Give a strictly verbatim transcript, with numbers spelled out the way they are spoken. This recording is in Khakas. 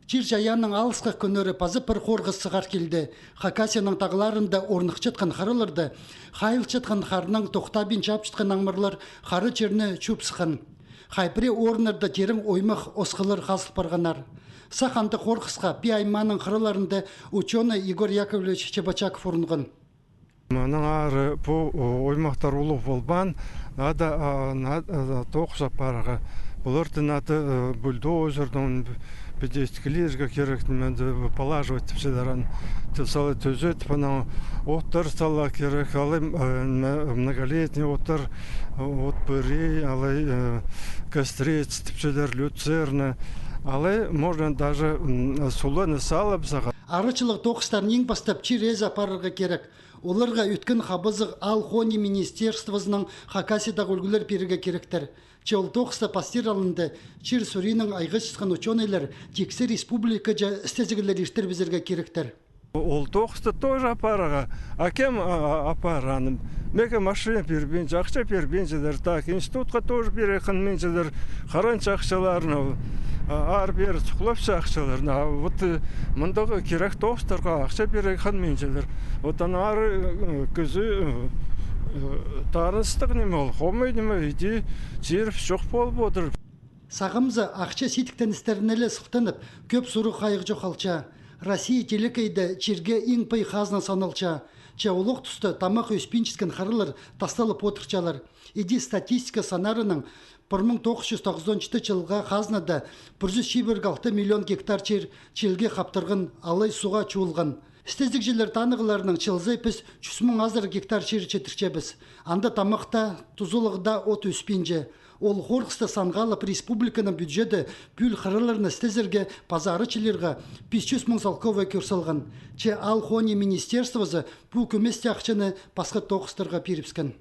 Чир-чайаанның алысхах кӱннері паза пір хорғыс сығар килді. Хакасияның тағларында орныхчатхан хыраларда хайылчатхан харнаң тохтабин чапчатхан аңмарлар хара чирні чуп сыххан. Хай пірее орыннарда тирең оймах осхалар хазыл парғаннар. Сах андағ хорғысха Пии аймааның хыраларында учёный Егор Яковлевич Чебочаков урунған. Мының ары пу, о, оймахтар улуғ полбаан, надо, а, на-, а, тоғыс апарарға. Пуларны надо, э, бульдозернең, піди иткілирге кирек, ниме, полаживать тіпчелер, аны тӧ-, сала тӧзедіп, анаң оттар сала кирек, алай, э, м-, многолетний оттар, э, от пӧрей, алай, э, кострец тіпчелер, люцерна, алай можно даже, м, суланы салып саға. Арачылығ тоғыстарын иң пастап чир ээзі апарарға кирек. Оларға ӧткін хабазығ аал-хони министерствозынаң Хакасиядағы ӱлгӱлер пирерге киректер. Че ол тоғыста пастир алнында чир суриннаң айғасчатхан учёныйлар тиксі республикаҷа істезіглер иртірібізерге киректер. Ол тоғысты тоже апарарға. А кем, а, а, апарған? Меге машина пирбинче, ахча пирбинчелер. Так, институтха тоже пирерге хынминчелер. Харанча ахчаларны ол, а, ары-пеер сухлапча ахчаларны. А вот, э, мындағы кирек тоғыстарға ахча пирерге хынминчелер. Вот аннаңар, э, кізі, э, э, таныстығ ниме ол, хомай ниме, иди чир чох полып одыр. Сағам за ахча сидіктеністеріне ле сыхтанып, кӧп сурығ-хайығ чоохталча. Россия телекейде чирге иң пай хазна саналча. Че олох туста тамах ӧспинчеткен хыралар тасталып одырчалар. Иди статистика саннарынаң, пір муң тоғыс чӱс тоғызон читі чылға хазнада пір чӱс чибіргі алты миллион гектар чир чилге хаптырған, алай суға чуылған. Істезігҷілер танығларынаң, чыл сай піс чӱс муң азыра гектар чир читірчебіс. Анда тамах таа, тузалығ даа от ӧспинче. Ол хорғысты санға алып, республиканың бюджеті пӱӱл хыраларны істезерге паза арачылирға пис чӱс муң салковай кӧр салған. Че аал-хони министерствозы пу кӧместе ахчаны пасха тоғыстарға пирібіскен.